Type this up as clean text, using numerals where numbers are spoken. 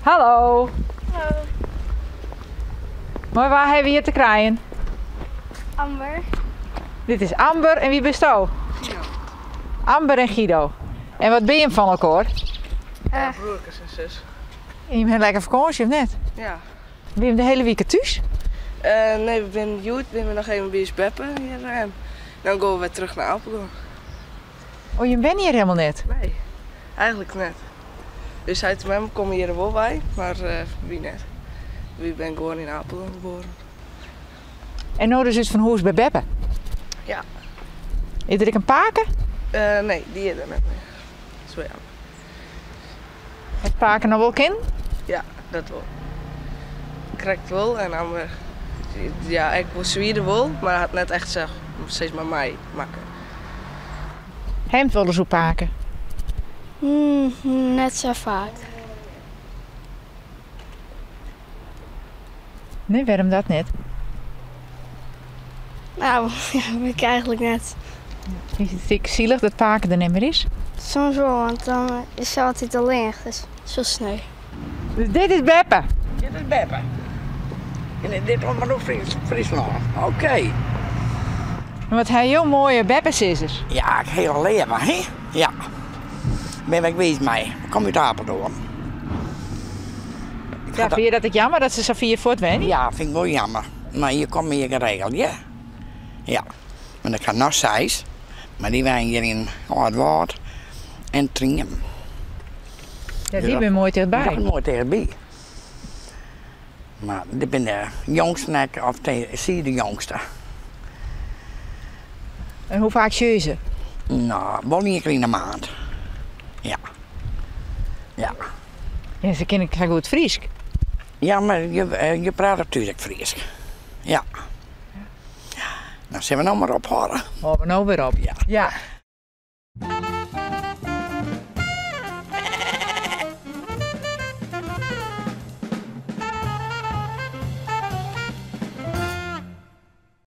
Hallo. Hallo. Mei wa hawwe we hjir te krijen? Amber. Dit is Amber en wie bisto? Guido. Amber en Guido. En wat binne jim fan elkoar? Ja, broerkes en sus. En jim hawwe lekker fakânsje, of net? Ja. Binne jim de hiele wike thús? Uh, nee, we binne hjoed binne we noch even by ús beppe hjir en dan gean we wer terug nei Apeldoorn. Oh, jim wenje hjir helemaal net? Nee, eigentlik net. Us heit en mem komme hjir wol wei, mar wy net. Wy binne gewoan yn Apeldoorn geboren. En no dus útfanhûs by beppe? Ja. Is der ek in pake? Uh, nee, dy is der net mear. Dat is wol jammer. Hat pake noch wol kinnen? Ja, dat wol. Krekt wol en Amber, ja, ek wol swierder wol, mar hat net echt sis mar meimakke. Ha jim it wolris oer pake? Net sa faak. Nee, wêrom dat net? Nou, ja, weet ik eigentlik net. Is it ek sielich dat pake der net mear is? Soms wol, want dan is se altyd allinnich, dus dat is wol sneu. Dus dit is beppe? Dit is beppe. En dit Omrop Fryslân. Oké. Wat ha jo moaie beppesizzers. Ja, ik hiele leave, hè? Ja. Bin ik wiis mei. Ik kom út Apeldoorn. Ja, fine je dat ek jammer dat se sa fier fuort wenje? Ja, fyn ik wol jammer. Mar je komme hjir geregeld, ja. Ja. Want ik ha noch seis, mar dy wenje hjir yn Aldwâld en Triem. Ja, dy binne moai tichtby. Dy binne moai tichtby. Mar dit binne de jongsten ek, of sy de jongste. En hoe faak sjogge je se? No, wol ien kear yn 'e maand. Ja. Ja. Ja, se kinne ek sa goed Frysk. Ja, mar je prate thús ek Frysk. Ja. Ja. Dan sille we no mar ophâlde. Hâlde we no wer op. Ja. Ja.